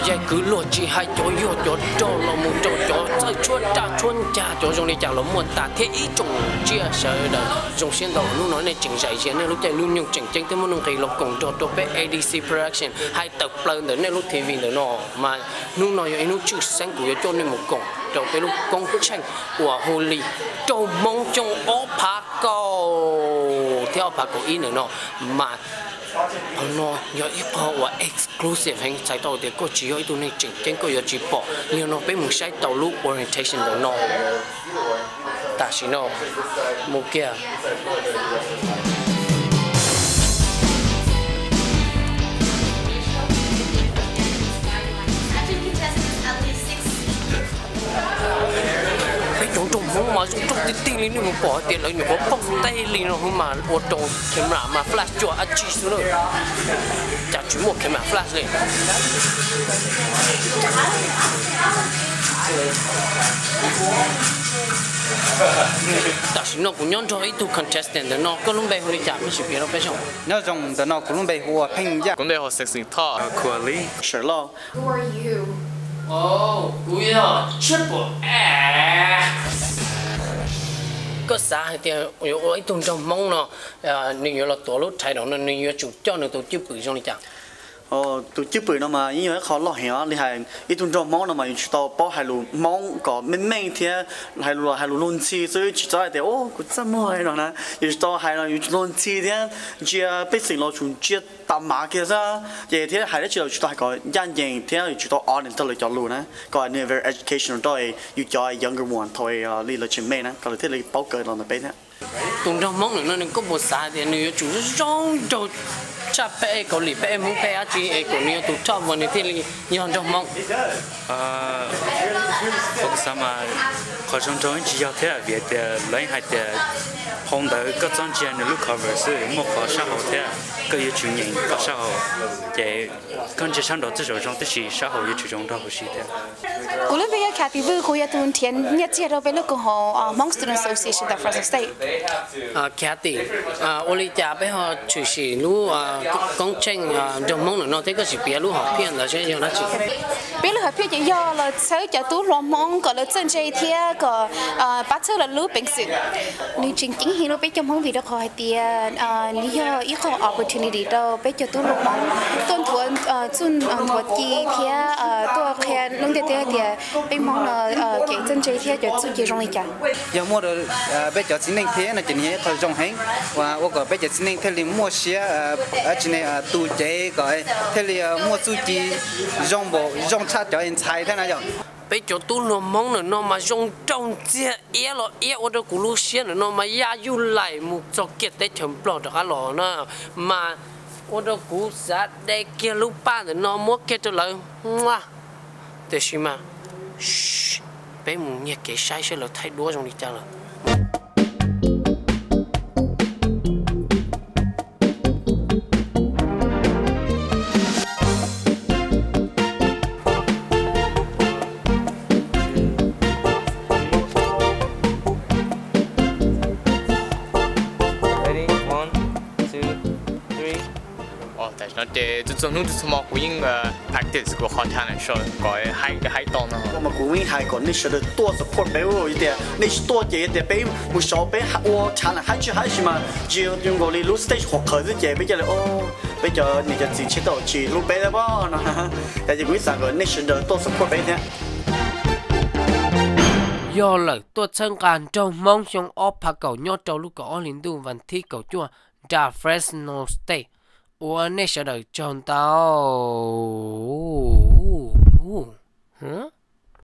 Yaj kwv luag tsis hais cov yuag cov rog los mus rau cov txawj tshuab raj tshuab ncag cov zoo li cas los muaj tas thiab ib tsoom tsiaj sawv daws. Zoo siab ntau hnub no nej tseem zais zias nej lub caij lub nyoog tseem ceeb thiab muaj nuj nqis los koom nrog rau peb A D C Production hais tawm plaws ntawm nej lub T V ntawm no. Mas hnub no yog ib hnub tshwj xeeb kuv yuav coj nej mus koom rau peb lub koob tsheej uas hu li Nraug Hmoob xyoo ob phav kaum thiab ob phav kaum ib ntawm no. Mas qhov no yog ib qho uas exclusive heev, txhais tau tias koj tsis yog ib tug neeg tseem ceeb koj yuav tsis pom. Yog no peb mus saib tau lub orientation ntawm no. Tam sim no mus kiag. Peb cov nraug Hmoob mas zoo nraug tiag tiag li, nej mus pom hais tias lawv nyuam qhuav poob teb li no mas ua rau camera mas flash cuag ab tsi xwb na. Cas tsis muaj camera flash li. Tam sim no kuv nyob nrog ib tug contestant ntawm no, koj lub npe hu li cas koj sim piav rau peb saib. Nyob zoo, ntawm no kuv lub npe hu ua Pheej Yaj. Kuv npe hu Sexy Thoj. Kuv hu ua Lee. Sir Law. Kuv yog Triple A. Koj xav hais tias yuav ua ib tug nraug Hmoob no, nws yuav los tuav lub title no, nws yuav tsum coj nws tus cwj pwm zoo li cas? Tus cwj pwm no mas yeej yog ib qho loj heev os, li hais ib tug nraug Hmoob no mas yus tsum tau paub hais lus Hmoob kom meej meej thiab hais lus, hais lus luag ntxhi xwb, tsis txhob hais tias kuv txaj muag no na. Yus tsum tau hais los yus luag ntxhi thiab ntsia pej xeem los tsum ntsia tas mav kiag xwb, ces thiab hais dab tsi los yus tsum tau hais kom ncaj ncees thiab yus tsum tau honest rau lawv cov lus na, kom nws very educational rau yus cov younger one thaum li lawv tseem me na, kom lawv thiaj li paub kawm los ntawm peb thiab. Tus nraug Hmoob ntawm no nws koj puas xav tias nws yuav tsum zoo nraug tshaj peb Kaus Lim, peb Hmoob, peb dab tsi es kom nws yog tus top one nws thiaj li yog nraug Hmoob? Qhov kuv xav mas qhov zoo nraug yeej tsis yog thiab, vim tias lawv yeej hais tias hauv ntawd koj txhob ntsia nws lub cover xwb, muaj qhov sab hauv thiab, koj yuav tsum nyeem qhov sab hauv. Ces koj ntsia sab nraud tej zaum zoo tab sis sab hauv yuav tsum zoo nraug huv si thiab. Kuv lub npe yog Kathy Vwj, kuv yog tus nrhiav nyiaj txiag rau peb lub koom haum Hmong Student Association ntawm Fresno State. Kathy, ua li cas peb ho tshwm sim lub koob tsheej nraug Hmoob ntawm no thiab koj sim piav lub hom phiaj ntawd seb yog dab tsi? Peb lub hom phiaj ces yog los txhawb cov tub hluas Hmoob kom lawv txawj ntse thiab kom pab txhawb lawv lub peev xwm. Nws tseem ceeb heev rau peb cov Hmoob vim rau qhov hais tias nws yog ib qho opportunity rau peb cov tub hluas Hmoob tuaj nthuav txuj nthuav ci thiab tuaj qhia lub ntiaj teb hais tias peb Hmoob no kev txawj ntse thiab cov txuj ci zoo li cas. Yog muaj rau peb cov txiv neej thiab no ces nws yog ib qho zoo heev, ua kom peb cov txiv neej thiaj li muaj siab tsis ne tu cev kom thiaj li muaj txuj ci zoo npaum zoo tshaj cov ntxhais thiab na yog. Peb cov tub hluas Hmoob ntawm no mas zoo nraug ntxiag, iab los iab ua rau kuv lub siab ntawm no mas yaj yuj laim mus txog kiag teb chaws Nplog rov qab los na, mas ua rau kuv xav de kiag lub paj ntawm no muab kiag rau lawv. Tiam sis mas peb mus nyiag kev saib saib lawv thaij duab zoo li cas lawm. Tam sim no ces txhua txhua hnub txhua txhua hmo kuv yeej practice kuv qhov talent show kom haib haib tau no. Mas kuv yeej hais kom nej sawv daws tuaj support peb, yog tias nej tsis tuaj ces yog tias peb mus saud peb ua talent haib tsis haib sis mas tsis zoo nkaus li lub stage qhuav qhawv xwb ces peb cia li, peb cov niam cov txiv tsis tau tsis hlub peb thiab pob no. Ces kuv ib xav kom nej sawv daws tuaj support peb thiab. Yog lawm, tuaj txhawb nqa nraug Hmoob xyoo ob phav kaum nyob rau lub kaum ob hli ntuj vas thib kaum cuaj nram Fresno State. Ua nej sawv daws tsaug ntau.